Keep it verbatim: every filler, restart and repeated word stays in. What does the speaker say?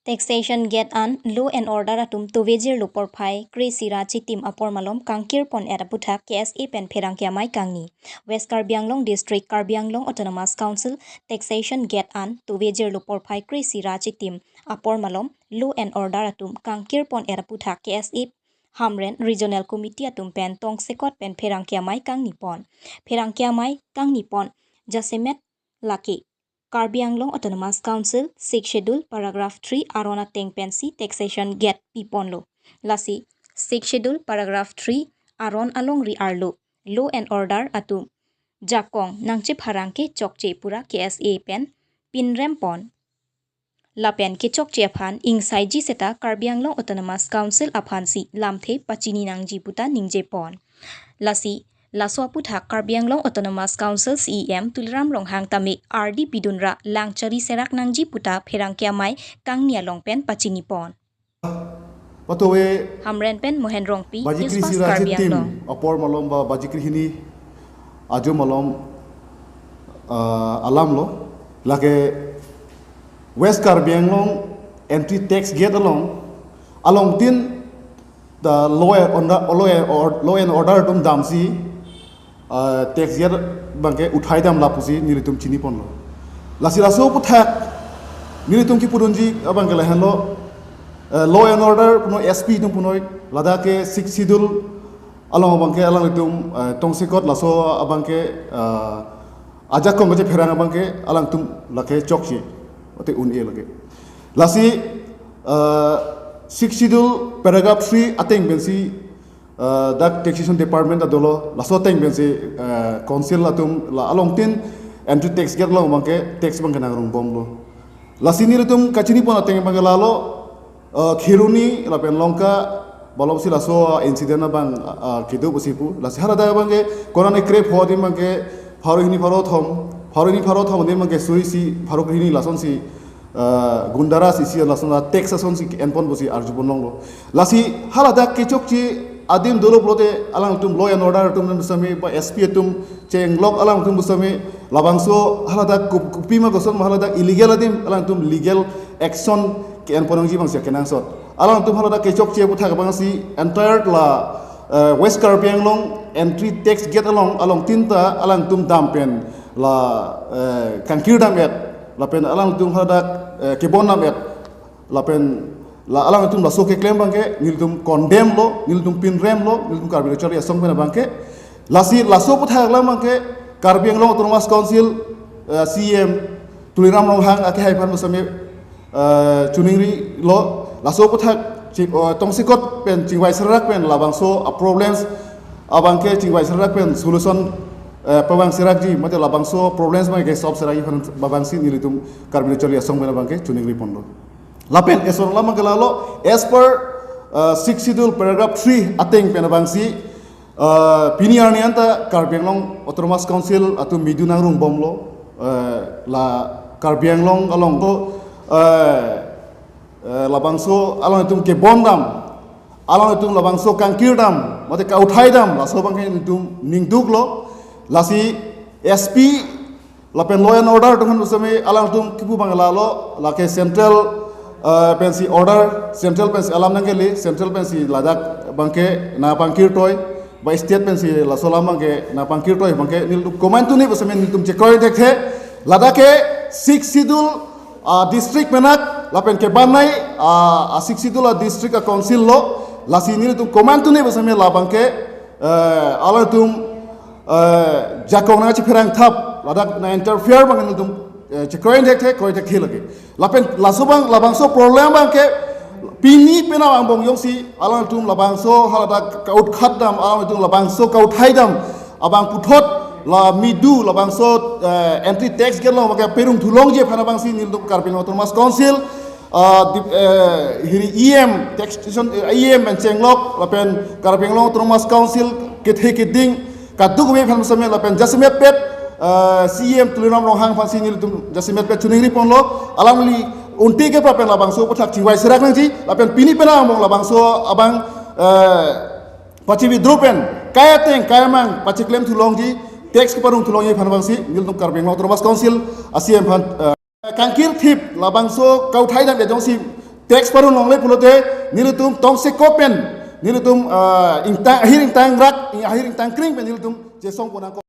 Taxation gate an law and order atum tovejirlo porphai kre-isi ra chitim apor malom kangkir pon-et aputhak K S A pen pherangke amei kangni. West Karbi Anglong District, Karbi Anglong Autonomous Council, taxation gate an tovejirlo porphai kre-isi ra chitim apor malom law and order atum kangkir pon-et aputhak K S A Hamren Regional Committee atum pen tongsekot pen pherangke amei kangni pon. Pherangke amei kangni pon jasemet lake Karbi Anglong Autonomous Council Sixth Schedule Paragraph three aron ateng pensi taxation gate pi ponlo. Lasi Sixth Schedule Paragraph three aron alongri arlo law and order atum jakong nangchepharang kechokche pura K S A pen pinrem pon. Lapen kechokche aphan ingsaiji seta Karbi Anglong Autonomous Council aphansi lamthe pachini nangji puta ningje pon. Lasi laso aputhak Karbi Anglong Autonomous Council C E M Tuliram Ronghang tame ardi pidunra langchari serak nangji puta pherangke amei kangni along pen pachini pon. Patowe Hamren pen Mohen Rongpi, baji News kre-isi Fast ra Karbi chitim Anglong. Apor malom ba baji kre-hini ajo malom, ah, alamlo. Lake West Karbi Anglong entry tax gate along, alongtin the law and order, law and or-, law and order atum damsi, ah, tax gate abangke uthai dam lapusi nelitum chini ponlo. Lasi laso aputhak nelitum kipudunji abangke lahenlo, eh, law and order punoi S P atum punoi ladak ke Sixth Schedule along abangke alanglitum, eh, tongsekot laso abangke, ah, ajakong kachepherang abangke alangtum lake chokche, mate un-e lake. Lasi, eh, Sixth Schedule Paragraph three ateng pensi, eh, dak Taxation Department ta dolo, laso ateng pensi, eh, Council atum la alongtin entry tax gate along abangke tax abangke nangrung bomlo. Lasi nelitum kachini pon ateng abangke lalo, eh, Kheroni lapen Lanka malomsi laso incident abang, ah, ah, kedo pusi pu. Lasi haladak abangke konane krepho adim abangke pharo hini pharo thom, pharo hini pharo thom adim abangke surisi pharo hini lasonsi, ah, gundara isi lason la tax asonsi en pon pusi arju pon longlo. Lasi haladak kechokche adim dolo pulote alangtum law and order atum pusitame ba S P atum chenglok alangtum pusitame labangso haladak kup-, kopima koson ma haladak illegal adim alangtum legal action ke-en pon nangji abangsi kenangsot. Alangtum haladak kechokche aputhak abangsi entire la, eh, West Karbi Anglong entry tax gate along, alongtin ta alangtum dam pen la, eh, kangkir dam-et, lapen alangtum haladak, eh, kebon dam-et, lapen la alangtum laso keklem abangke nelitum condemn lo, nelitum pinrem lo, nelitum Karbi Lo Charli Asong pen abangke. Lasi laso aputhak alam abangke Karbi Anglong Autonomous Council, eh, C E M Tuliram Ronghang akehai aphan pusitame, eh, chuningrilo, laso aputhak chi-, eh, tongsekot pen chingvai serak pen labangso a problems abangke chingvai serak pen solution, eh, pavang serakji, mate labangso problems abangke solve serakji aphan abangsi nelitum Karbi Lo Charli Asong pen abangke chuningri ponlo. Lapen eson alam abangke lalo, as per, uh, Sixth Schedule Paragraph three ateng pen abangsi, uh, pini arni anta Karbi Anglong Autonomous Council atum midu nangrung bomlo, uh, la Karbi Anglong along ko, uh, uh, labangso alangtum kebon dam, alangtum labangso kangkir dam, mate kauthai dam, laso abangke nelitum ningduklo, lasi S P lapen law and order atum aphan pusitame alangtum kipu abang lalo, lake central, eh, pensi order, central pensi alam nangkele, central pensi ladak abangke nangpangkirtoi, ba state pensi laso alam abangke nangpangkirtoi abangke nelitum komantu ni pusitame nelitum chekroi thekthe, ladak ke Sixth Schedule, ah, district pen-ak, lapen kebanai, ah, ah, Sixth Schedule a district a council lo, lasi nelitum komantu ni pusitame labangke, eh, alangtum, eh, jakong nangchipherang thap, ladak nang-interfere abang nelitum, eh, chekroi thekthe, kroi thekthe lake. Lapen laso abang, labangso problem abangke, pini penang angbong jongsi, alangtum labangso haladak kautkhat dam, alangtum labangso kauthai dam, abang puthot la midu labangso, eh, entry tax gate along abangke perung thulongji aphan abangsi nelitum Karbi Anglong Autonomous Council, ah, di, eh, hiri E M, taxation, eh, E M pen chenglok, lapen Karbi Anglong Autonomous Council kethe keding, kadokave aphan pusitame lapen jasemet pet, eh, C E M Tuliram Ronghang aphansi nelitum jasemet pet chuningri ponlo, alamli unti ke pra pen labangso aputhak chingvai serak nangji, lapen pini penang angbong labangso abang, eh, pachi withdraw pen, kai ateng, kai amang, pachiklem thulongji, tax keparung thulongji aphan abangsi, nelitum Karbi Anglong Autonomous Council, a C E M aphan, eh, kangkir thip, labangso kauthai dam jongsi, tax parun longle pulote nelitum tongsekot pen nelitum ah, ingtang ahir ingtang rak ahir ingtang kring pen nelitum chesong ponang.